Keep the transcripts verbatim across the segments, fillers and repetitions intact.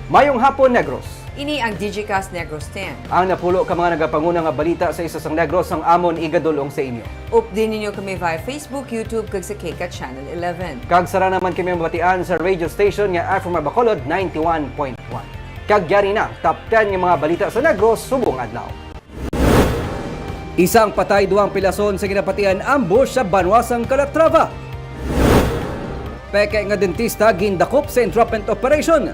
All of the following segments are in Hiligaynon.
Mayong hapon, Negros. Ini ang Digicast Negros ten. Ang napulo ka mga nagapanguna nga balita sa isa sang Negros ang amon igadul-ong sa inyo. Updi ninyo kami via Facebook, YouTube, kag sa K CAT Channel eleven. Kag sara naman kami mabatian sa radio station nga F M R Bacolod ninety-one point one. Kag yari na, top ten nga mga balita sa Negros subong adlaw. Isang patay, duhang pilason sa ginapatian ambush sa banwa sang Calatrava. Peke nga dentista gindakop sa entrapment operation.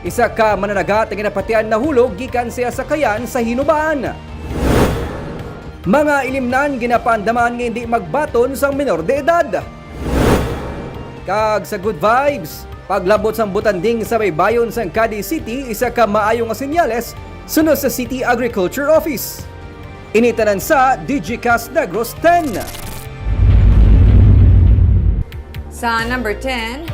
Isa ka mananagat nga ginapatian nahulog gikan sa iya sakayan sa Hinubaan. Mga ilimnan ginapaandaman nga hindi magbaton sang menor de edad. Kag sa good vibes, paglabot sang butanding sa baybayon sang Cadiz City, isa ka maayo nga senyales, suno sa City Agriculture Office. Ini tanan sa Digicast Negros ten. Sa number ten,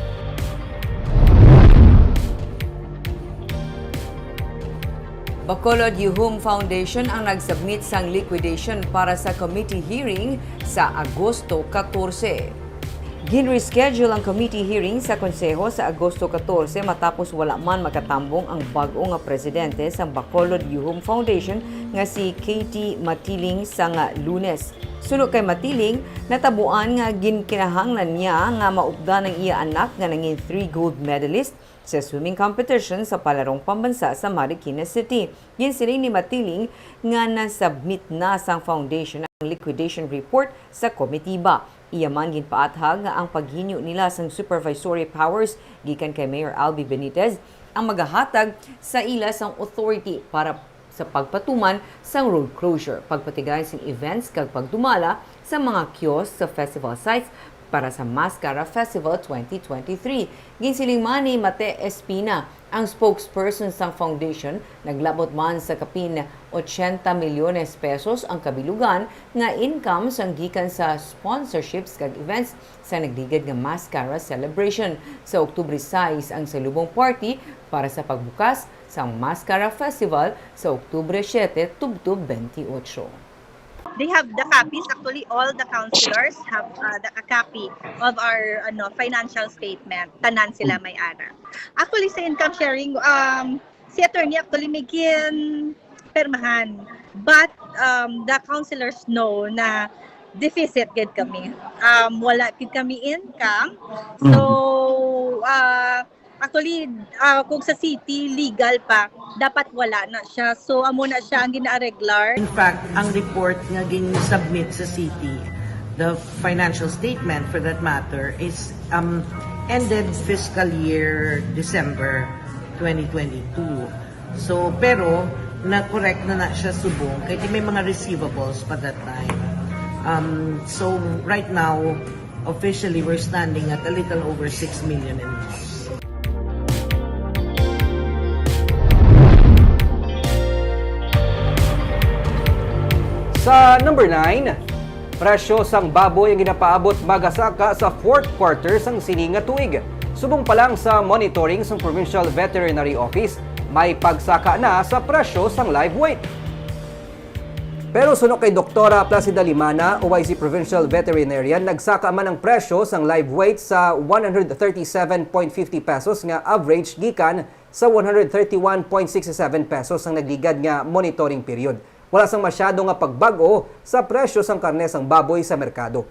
Bacolod Yuhum Foundation ang nag-submit sang liquidation para sa committee hearing sa Agosto katorse. Gin-reschedule ang committee hearing sa Konseho sa Agosto katorse matapos wala man makatambong ang bag-o nga presidente sang Bacolod Yuhum Foundation nga si Katie Matiling sang Lunes. Suno kay Matiling, natabuan nga ginkinahanglan niya nga maupdan ang iya anak nga nangin three gold medalist sa swimming competition sa Palarong Pambansa sa Marikina City. Ginsiling ni Matiling nga na-submit na sang foundation ang liquidation report sa komitiba. Iya man ginpaathag nga ang paghinyo nila sang supervisory powers gikan kay Mayor Albee Benitez ang magahatag sa ila sang authority para sa pagpatuman sang road closure, pagpatigay sing events kag pagdumala sa mga kiosk sa festival sites para sa Mascara Festival twenty twenty-three. Ginsiling man ni Mate Espina, ang spokesperson sang foundation, naglabot man sa kapin ochenta milyones pesos ang kabilugan nga income sang gikan sa sponsorships kag events sa nagligad nga Mascara Celebration. Sa Oktubre sais ang salubong party para sa pagbukas sang Mascara Festival sa Oktubre siete tubtob benti otso. They have the copies. Actually, all the councilors have uh, the, a copy of our ano, financial statement. Tanan sila may ara. Actually, sa income sharing, um, si attorney actually may gin permahan. But um, the councilors know na deficit gid kami. Um, wala gid kami income. So, uh, actually, uh, kung sa city, legal pa, dapat wala na siya. So, amo na siya ang gina-arreglar. In fact, ang report nga gin-submit sa city, the financial statement for that matter, is um, ended fiscal year December twenty twenty-two. So, pero na-correct na na siya subong kay may mga receivables pa that time. Um, so, right now, officially, we're standing at a little over six million in loss. Sa number nine, presyo sang baboy ang ginapaabot magasaka sa fourth quarter sang sini nga tuig. Subong pa lang sa monitoring sang Provincial Veterinary Office, may pagsaka na sa presyo sang live weight. Pero suno kay Doktora Placida Limana, O I C Provincial Veterinarian, nagsaka man ang presyo sang live weight sa one hundred thirty-seven point fifty pesos nga average gikan sa one hundred thirty-one point six seven pesos ang nagligad nga monitoring period. Wala sang masyado nga pagbag-o sa presyo sang karne sang baboy sa merkado.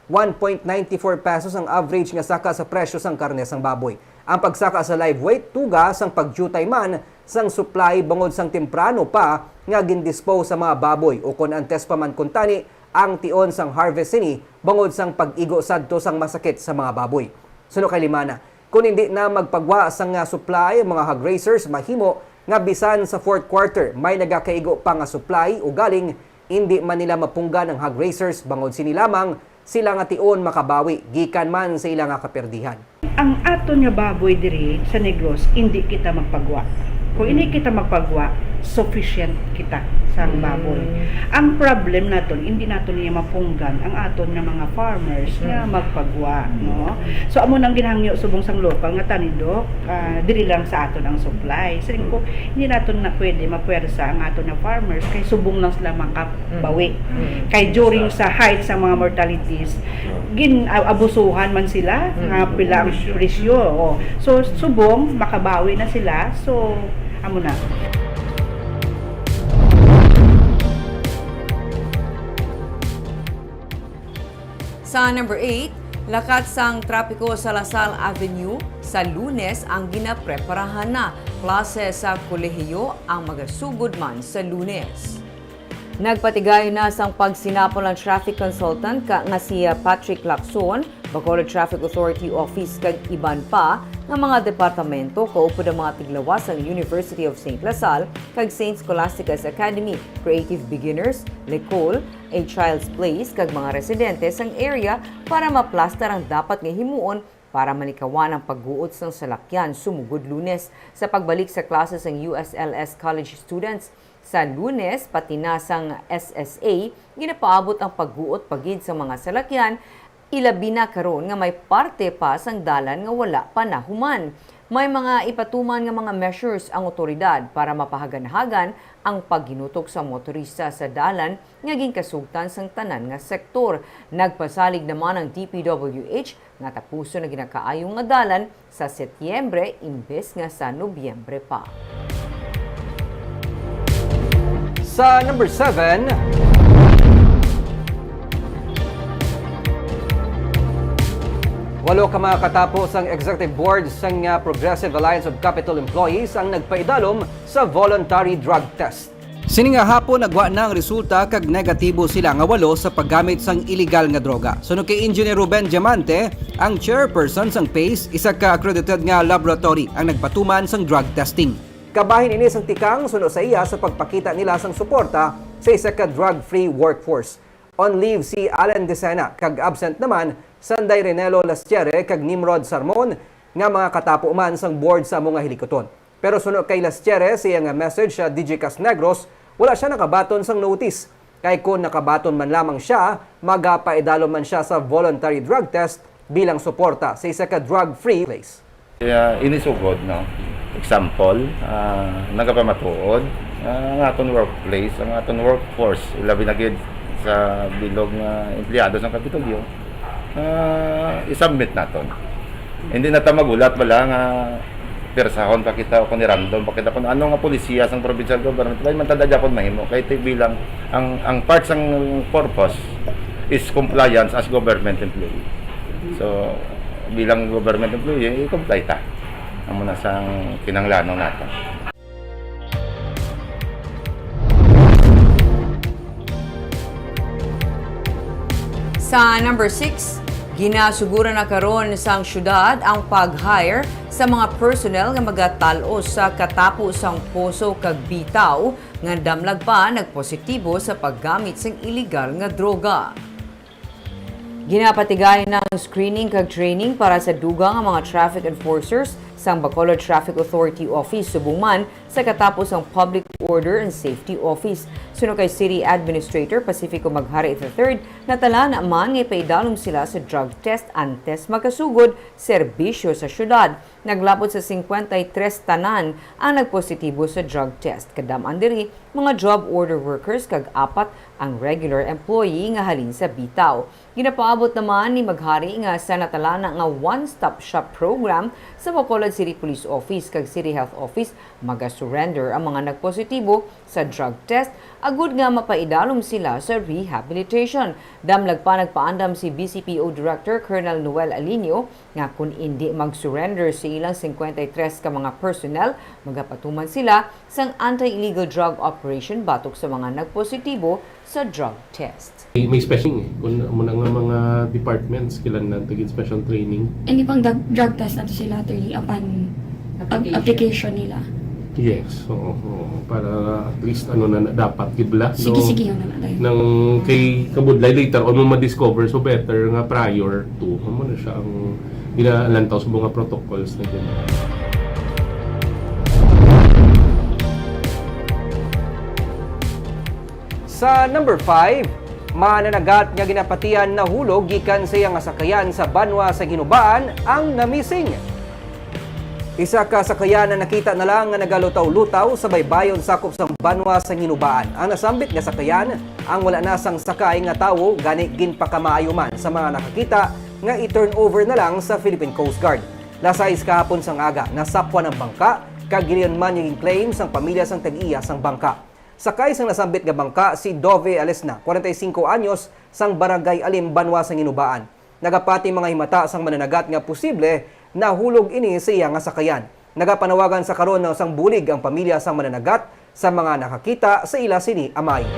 One point ninety four pesos ang average nga saka sa presyo sang karne sang baboy. Ang pagsaka sa live weight tuga sang pagdiutay man sang supply bangod sang temprano pa nga gindispose sa mga baboy, ukon antes pa man kuntani ang tion sang harvest sini bangod sang pag-igo sadto sang masakit sa mga baboy. Suno kay Limana, kon indi na magpagwa sang, ah, supply ang mga hog raisers, mahimo nga bisan sa fourth quarter may nagakaigo pa nga supply, ugaling indi man nila mapunggan ang hog raisers bangod sini lamang sila nga tion makabawi gikan man sa ila nga kaperdihan. Ang aton nga baboy diri sa Negros, indi kita magpagwa. Kung hindi kita magpagwa, sufficient kita sa baboy. Ang problem naton, hindi naton niya mapunggan ang aton nga mga farmers nga magpagwa, no? So, amo nang ginahangyo subong sang local nga tani, Doc, ah, dili lang sa aton ang supply. Siling ko, hindi naton na pwede mapwersa ang aton nga farmers kay subong lang sila makabawi. Kay during sa height sa mga mortalities, gin-abusuhan man sila nga pila ang presyo. Oh. So, subong makabawi na sila. So, amo na. Sa number eight, lakat sang trapiko sa La Salle Avenue sa Lunes ang ginapreparahan na. Klase sa kolehiyo ang magasugod man sa Lunes. Nagpatigay na sang pagsinapol ang traffic consultant ka nga si Patrick Lacson, Bacolod Traffic Authority Office kag iban pa nga mga departamento kaupod ang mga tiglawas sang University of Saint La Salle kag Saint Scholastica's Academy, Creative Beginners, Lecole, A Child's Place kag mga residente sang area para maplastar ang dapat nga himuon para malikawan ang pagguot sang salakyan sumugod Lunes sa pagbalik sa klase sang U S L S college students. Sa Lunes, pati na sang S S A, ginapaabot ang pagguot pa gid sa mga salakyan, ilabi na karon nga may parte pa sang dalan nga wala pa nahuman. May mga ipatuman nga mga measures ang otoridad para mapahaganhagan ang pagginutok sa motorista sa dalan nga ginkasugtan sang tanan nga sektor. Nagpasalig naman ang D P W H nga tapuson ang ginakaayo nga dalan sa Setyembre imbes nga sa Nobyembre pa. Sa number seven, walo ka mga katapo sang Executive Board sang, ah, Progressive Alliance of Capitol Employees ang nagpaidalom sa voluntary drug test. Sini nga hapon nagwa na ang resulta kag negatibo sila nga walo sa paggamit sang iligal nga droga. Suno kay Engineer Ruben Diamante, ang chairperson sang PACE, isa ka accredited nga laboratory ang nagpatuman sang drug testing. Kabahin ini sang tikang suno sa iya sa pagpakita nila sang suporta sa isa ka drug-free workforce. On leave si Allen Decena kag absent naman Sanday Renelo Lastiere kag Nimrod Sarmon nga mga katapo man sang board sa amo nga hilikuton. Pero suno kay Lastiere sa iya nga message sa Digicast Negros, wala sia nakabaton sang notice. Kay kon nakabaton man lamang sia, magapaidalom man sia sa voluntary drug test bilang suporta sa isa ka drug-free place. Kaya inisugod, no? Example, ah, nagapamatuod, ah, ang aton workplace, ang aton workforce, ilabi na gid sa bilog nga empleyado sa Kapitolyo, ah, i-submit naton. Hindi na ta magulat bala nga persahon pa kita o kung i-random pa kita kung ano nga polisiya sang provincial government, wala man ta da gyapon mahimo kay ti bilang ang ang part sang purpose is compliance as government employee. So bilang government employee, i-comply ta. Amo na sang kinahanglanon nato. Sa number six, ginasuguran na karon sang syudad ang pag-hire sa mga personnel nga magatal-os sa katapo sang Poso kag Bitao nga damlag pa nagpositibo sa paggamit sang iligal nga droga. Ginapatigay na ang screening kag training para sa dugang nga mga traffic enforcers sang Bacolod Traffic Authority Office subong man sa katapo sang Public Order and Safety Office. Suno kay City Administrator Pacifico Maghari the third, natala na man nga ipaidalom sila sa drug test antes makasugod serbisyo sa syudad. Naglabot sa singkwenta y tres tanan ang nagpositibo sa drug test. Kadam-an diri, mga job order workers kag apat ang regular employee nga halin sa Bitao. Ginapaabot naman ni Maghari nga sa natala na nga one-stop shop program sa Bacolod City Police Office kag City Health Office, magasurrender ang mga nagpositibo sa drug test agud nga mapaidalom sila sa rehabilitation. Damlag pa nagpaandam si B C P O Director Colonel Noel Alinio nga kon indi mag-surrender sa ilang singkwenta y tres ka mga personnel, magapatuman sila sang anti-illegal drug operation batok sa mga nagpositibo sa drug test. May special eh. Kung muna nga mga departments, kailangan natin special training. Hindi pang drug, drug test nato sila, attorney, upon ap- application nila. Yes, oo, oo. Para at least ano na, na dapat gid bala. Sige, no? Sige, yun na lang. Nang kay kabudlay later on mo ma-discover, so better nga prior to, amo na siya ang ginalantaw sa mga protocols na gid. Sa number five, mananagat nga ginapatihan nahulog gikan sa iya nga sakayan sa banwa sa Ginubaan ang namising. Isa ka sakayan na nakita na lang nga nagalutaw-lutaw sa baybayon sakop sang banwa sa Ginubaan. Ang nasambit nga sakayan, ang wala na sang sakay nga tawo, gani ginpakamaayo man sa mga nakakita nga i-turn over na lang sa Philippine Coast Guard. Las sais kahapon sang aga, nasapwan ang bangka, kag gilingon man nga gin-claim sang pamilya sang tag-iya sang bangka. Sakay sang nasambit nga bangka si Dove Alesna, kwarenta y singko anyos, sang Barangay Alim, banwa sang Ginubaan. Nagapati mga himata sang mananagat nga posible nahulog ini sa iya nga sakayan. Nagapanawagan sa karon sang bulig ang pamilya sang mananagat sa mga nakakita sa ila sini amay.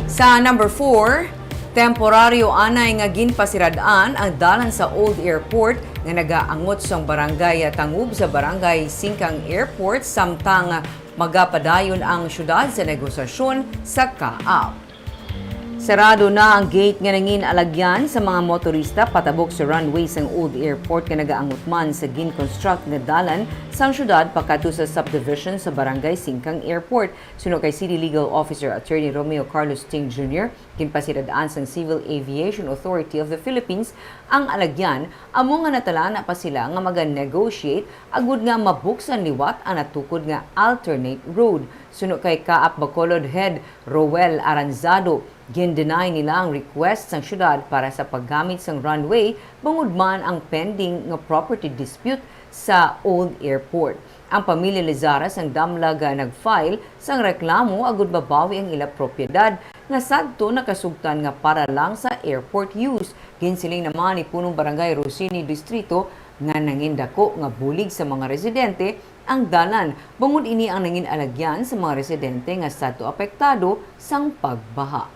Sa number four, temporaryo anay nga ginpasirad-an ang dalan sa Old Airport nga nagaangot sang Barangay Tangub sa Barangay Singkang Airport, samtang magapadayon ang siyudad sa negosasyon sa kaap. Sarado na ang gate nga nangin-alagyan sa mga motorista patabok sa runway sang Old Airport nga nagaangot man sa gin-construct nga dalan sang siyudad pakadto sa subdivision sa Barangay Singkang Airport. Suno kay City Legal Officer Attorney Romeo Carlos Ting Junior, ginpasirad-an sang Civil Aviation Authority of the Philippines ang alagyan, amo nga natalana pa sila nga maga-negotiate agud nga mabuksan liwat ang natukod nga alternate road. Suno kay kaap Bacolod Head Roel Aranzado, gin-deny nila ang request sang siyudad para sa paggamit sang runway, bangod man ang pending nga property dispute sa Old Airport. Ang pamilya Lizara sang Damlag nag-file sang reklamo agud mabawi ang ila propiedad nga sadto nakasugtan nga para lang sa airport use. Ginsiling naman ni Punong Barangay Rosini Distrito nga nangindako nga bulig sa mga residente ang dalan, bangod ini ang nangin-alagyan sa mga residente nga sadto apektado sang pagbaha.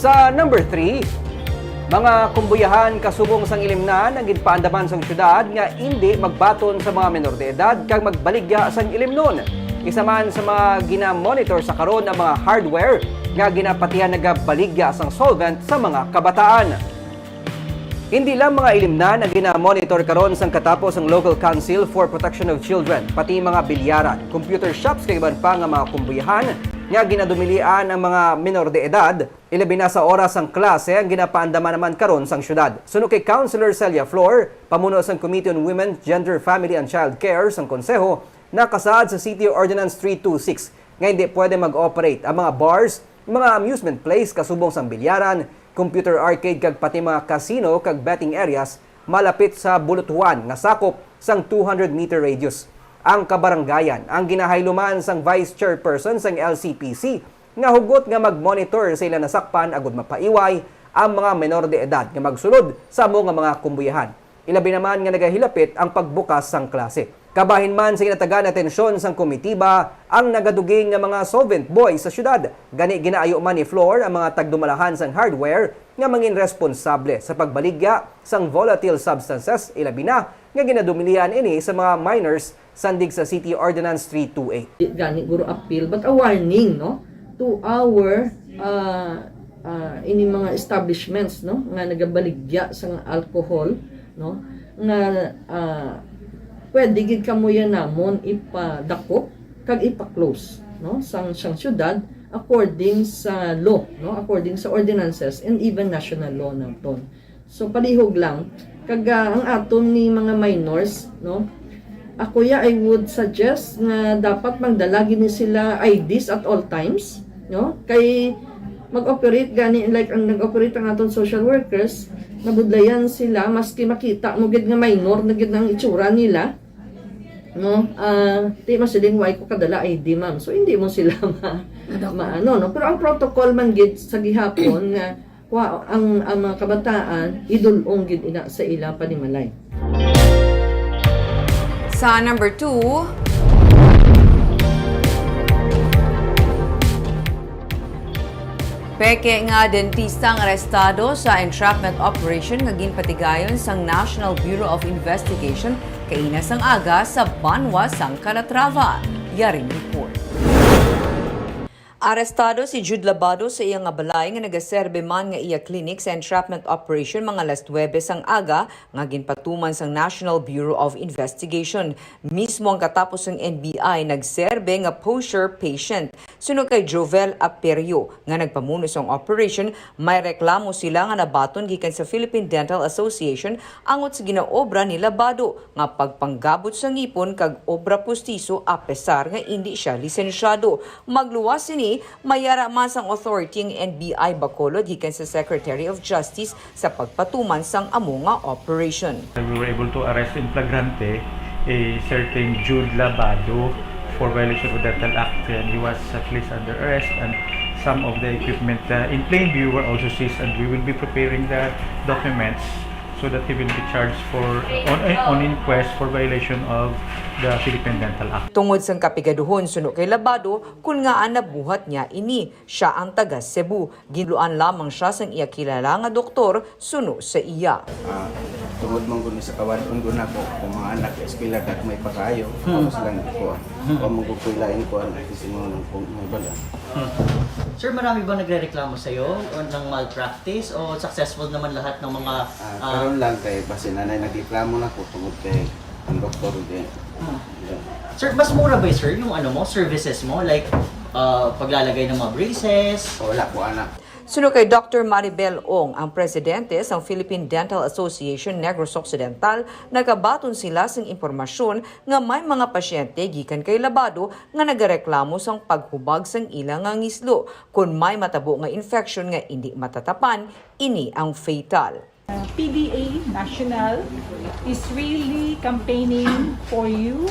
Sa number three, mga kumbuyahan kasubong sang ilimnan ang ginpaandaman sang syudad nga indi magbaton sa mga menor de edad kag magbaligya sang ilimnon. Isa man sa mga ginamonitor sa karon ang mga hardware nga ginapatihan nagabaligya sang solvent sa mga kabataan. Hindi lang mga ilimnan ang ginamonitor karon sang katapos ang Local Council for Protection of Children, pati mga bilyaran, computer shops kag iban pa nga mga kumbuyahan nga ginadumilian ang mga menor de edad, ilabi na sa oras sang klase ang ginapaandaman naman karon sang syudad. Suno kay Councilor Celia Flor, pamuno sang Committee on Women, Gender, Family and Child Care sang Konseho, nakasaad sa City Ordinance three two six nga hindi pwede mag-operate ang mga bars, mga amusement place kasubong sang bilyaran, computer arcade kag pati mga casino kag betting areas malapit sa bulutuan nga sakop sang two hundred meter radius. Ang kabarangayan ang ginahayluman sang Vice Chairperson sang L C P C nga hugot nga mag-monitor sa ila nasakpan agud mapaiway ang mga menor de edad nga magsulod sa amo nga mga kumbuyahan. Ilabi naman nga nagahilapit ang pagbukas sang klase. Kabahin man sa ginatagan atensyon sang komitiba ang nagaduging nga mga solvent boy sa syudad. Gani, ginaayo man ni Flor ang mga tagdumalahan sang hardware nga mangin responsable sa pagbaligya sang volatile substances, ilabi na nga ginadumilian ini sa mga minors sandig sa City Ordinance three two eight. Di gani guro appeal, but a warning, no, to our, uh, uh, ini mga establishments, no, nga nagabaligya sang alcohol, no, nga, uh, pwede gid kamo yan namon ipadakop kag ipa-close, no, sang, sang syudad according sa law, no, according sa ordinances and even national law naton. So, palihog lang. Kag, ah, ang aton ni mga minors, no? Ako ya, I would suggest nga dapat magdala gini sila I Ds at all times, no? Kay mag-operate gani, like, ang nag-operate ang aton social workers, nabudlayan sila, maski makita mo gid nga minor na gid ang itsura nila, no? Ah, di masiling, "Why ko kadala I D, ma'am?" So, hindi mo sila ma-, maano, no? Pero ang protocol man gid sa gihapon nga Wa, ang, ang mga kabataan, idul-ong gid ina sa ila panimalay. Sa number two, peke nga dentista ang arestado sa entrapment operation nga ginpatigayon sang National Bureau of Investigation kaina sang aga sa banwa sang Calatrava. Yaring report. Arestado si Jude Labado sa iya nga balay nga nagaserbe man nga iya clinic sa entrapment operation mga alas nuwebe sang aga nga ginpatuman sang National Bureau of Investigation. Mismo ang katapos sang N B I nagserbe nga poseur patient. Suno kay Jovel Aperio nga nagpamuno sang operation, may reklamo sila nga nabaton gikan sa Philippine Dental Association angot sa ginaobra ni Labado nga pagpanggabot sa ngipon kag obra pustiso apesar nga indi sia lisensyado. Magluwas sini, may yara man sang authority ang N B I Bacolod gikan sa Secretary of Justice sa pagpatuman sang amo nga operation. We were able to arrest in flagrante a certain Jude Labado for violation of the Dental Act, and he was uh, placed under arrest, and some of the equipment uh, in plain view were also seized, and we will be preparing the documents so that he will be charged for on, on inquest for violation of the Philippine Dental Act. Tungod sang kapigaduhon suno kay Labado, kun ngaa nabuhat niya ini, sia ang taga Cebu. Ginluan lamang sia sang iya kilala nga doktor suno sa iya. Ah, tungod man gud sa kawad-on gud nako, kung mga anak sa eskwela, kag may pakayo, Hmm. tapos lang ko. Hmm. Wa man gud ko'y lain ko, ang ati sa mga nang kung mga bala. Hmm. Sir, marami bang nagrereklamo sa'yo o ng malpractice o successful naman lahat ng mga, Ah, ah, karon lang kay basi nanay nagreklamo na ko tungod kay ang doktor din. Hmm. Yeah. Sir, mas mura ba, sir, yung ano mo, services mo? Like, ah, paglalagay ng mga braces? Wala ko, anak. Suno kay Doctor Maribel Ong, ang presidente sang Philippine Dental Association Negros Occidental, nagabaton sila sing impormasyon nga may mga pasyente gikan kay Labado nga nagareklamo sang paghubag sang ila nga ngislo. Kon may matabo nga infection nga indi matatapan, ini ang fatal. Uh, P D A National is really campaigning for you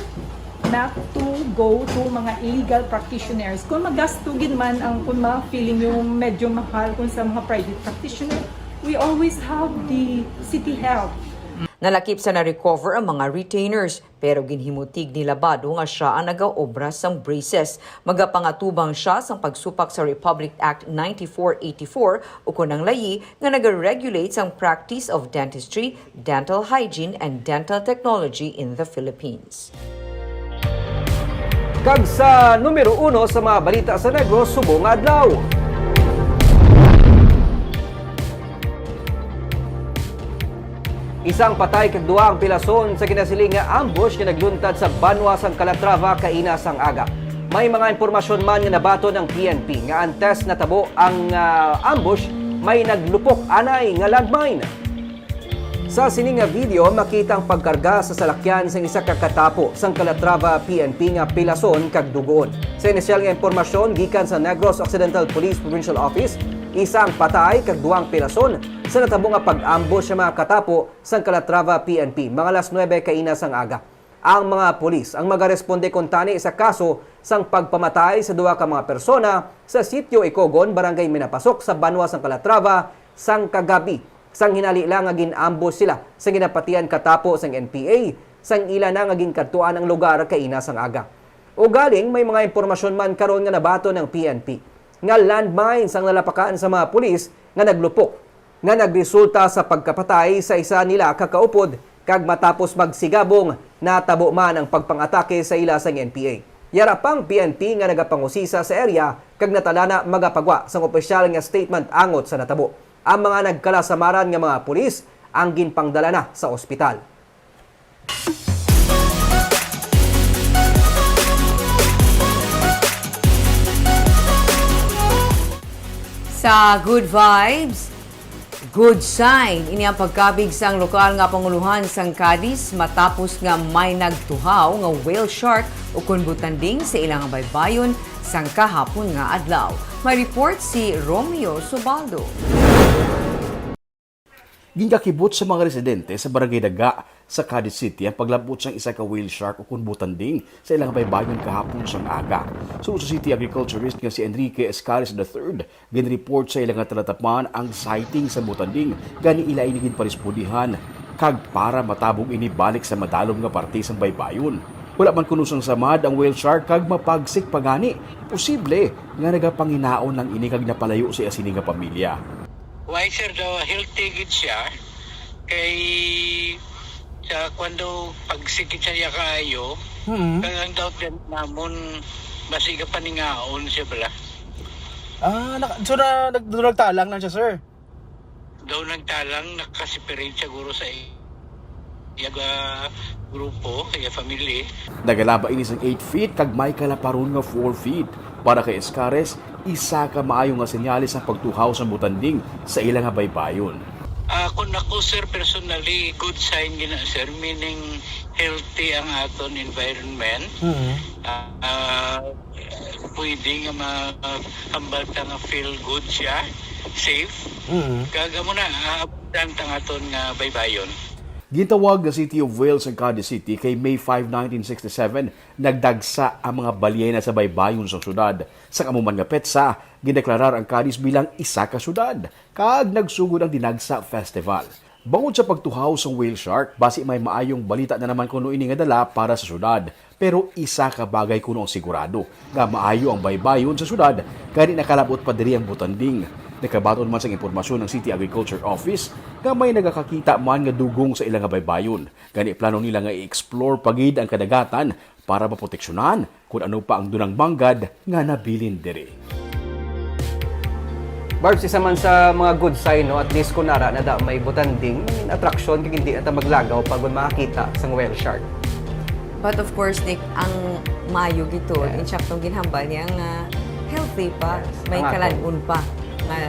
not to go to mga illegal practitioners. Kung magasto gid man ang, kung ma-feeling yung medyo mahal kung sa mga private practitioner, we always have the city health. Nalakip sa na-recover ang mga retainers, pero ginhimutig ni Labado nga sia ang nagaobra sang braces. Magapangatubang sia sang pagsupak sa Republic Act ninety-four eighty-four, ukon ang layi nga nagaregulate sang practice of dentistry, dental hygiene, and dental technology in the Philippines. Kag sa numero uno sa mga balita sa Negros subong nga adlaw. Isang patay kag duha ang pilason sa ginasiling nga ambush nga nagluntad sa banwa sang Calatrava kaina sang aga. May mga impormasyon man nga nabaton ang P N P nga antes natabo ang, ah, ambush, may naglupok anay nga landmine. Sa sini nga video, makita ang pagkarga sa salakyan sang isa ka katapo sang Calatrava P N P nga pilason kag dugoon. Sa inisyal nga impormasyon gikan sa Negros Occidental Police Provincial Office, isa ang patay kag duha ang pilason sa natabo nga pag-ambush sa mga katapo sang Calatrava P N P mga alas nuwebe kaina sang aga. Ang mga pulis ang magaresponde kuntani sa kaso sang pagpamatay sa duha ka mga persona sa Sitio Ikogon, Barangay Minapasok, sa banwa sang Calatrava, sang kagabi. Sang hinali lang nga gin-ambush sila sang ginapatian katapo sang N P A, sang ila na nga ginkadtuan ang lugar kaina sang aga. Ugaling may mga impormasyon man karon nga nabaton ang P N P nga landmines ang nalapakan sa mga pulis nga naglupok, nga nagresulta sa pagkapatay sa isa nila ka kaupod, kag matapos magsigabong, natabo man ang pagpang-atake sa ila sang N P A. Yara pa ang P N P nga nagapangusisa sa area kag natalana magapagwa sang opisyal nga statement angot sa natabo. Ang mga nagkalasamaran nga mga pulis ang ginpangdala na sa ospital. Sa good vibes, good sign. Ini ang pagkabig sang lokal nga pangulohan sang Cadiz matapos nga may nagtuhaw nga whale shark ukon butanding sa ilang baybayon sang kahapon nga adlaw. May report si Romeo Subaldo. Ginkakibot sa mga residente sa Barangay Daga sa Cadiz City ang paglab-ot sang isa ka whale shark ukon butanding sa ilang baybayon kahapon sang aga. Suno sa city agriculturist nga si Enrique Escares the third, ginreport sa ila nga talatapan ang sighting sa butanding, gani ila ini ginparespondihan kag para matabog ini balik sa madalom nga parte sang baybayon. Wala man kuno sang samad ang whale shark kag mapagsik pa gani. Posible nga nagapanginaon lang ini kag napalayo sa iya sini nga pamilya. Why, sir, daw healthy gid siya? Kay sa kwando pagsikit sa iya kaayo, Mm. kag ang doubt din namon, basi ka paningaon siya bala. Ah, naka, so na, nag, doon nagtalang lang siya, sir? Daw nagtalang, nakaseparate siguro sa iya, ah, grupo, iya family. Nagalaba ini sang eight feet kag may kalaparon nga four feet. Para kay Escares, isa ka maayo nga senyales ang pagtuhaw sang butanding sa ila nga baybayon. Ah, kung ako, sir, personally, good sign gina, sir, meaning healthy ang aton environment. Mhm. Ah, ah, pwede nga mahambal ta nga feel good siya, safe. Mhm. Kag amo na, ah, abundant ang aton nga baybayon. Gintawag nga City of Whales ang Cadiz City kay May five, nineteen sixty-seven, nagdagsa ang mga balyena sa baybayon sang syudad. Sa amo man nga petsa, gideklarar ang Cadiz bilang isa ka syudad, kag nagsugod ang Dinagsa Festival. Bangod sa pagtuhaw sang whale shark, basi may maayong balita na naman kuno ini nga dala para sa syudad. Pero isa ka bagay kuno ang sigurado, nga maayo ang baybayon sa syudad, gani nakalab-ot pa diri ang butanding. Nagkabaton man sang impormasyon ang City Agriculture Office nga may nagakakita man nga dugong sa ila nga baybayon. Gani plano nila nga i-explore pa gid ang kadagatan para maproteksyonan kung ano pa ang dunang manggad nga nabilin diri. Barbs, isa man sa mga good sign, no? At least kung nara na da may butanding, atraksyon, kag hindi na ta maglagaw pag makakita sang whale shark. But of course, Nick, ang maayo gito, Yeah. insaktong ginhambal niya nga healthy pa, Yes. may Ang aton. kalan-on pa nga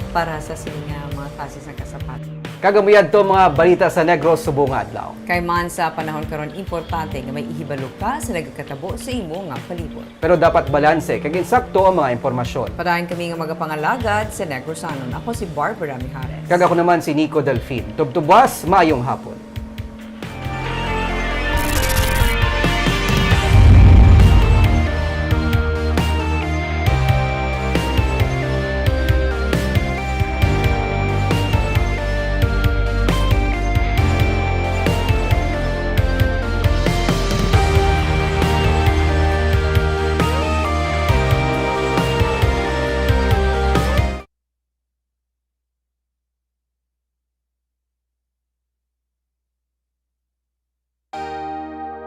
para sa sini nga mga klase sa kasapat. Kag amo yadto mga balita sa Negros subong nga adlaw. Kay man sa panahon karon, importante nga may ihibalo ka sa nagakatabo sa imo nga palibot. Pero dapat balanse kag insakto ang mga impormasyon. Padayon kami nga magapangalagad sa Negrosanon. Ako si Barbara Mijares. Kag ako naman si Nico Delfin. Tubtubas, maayong hapon.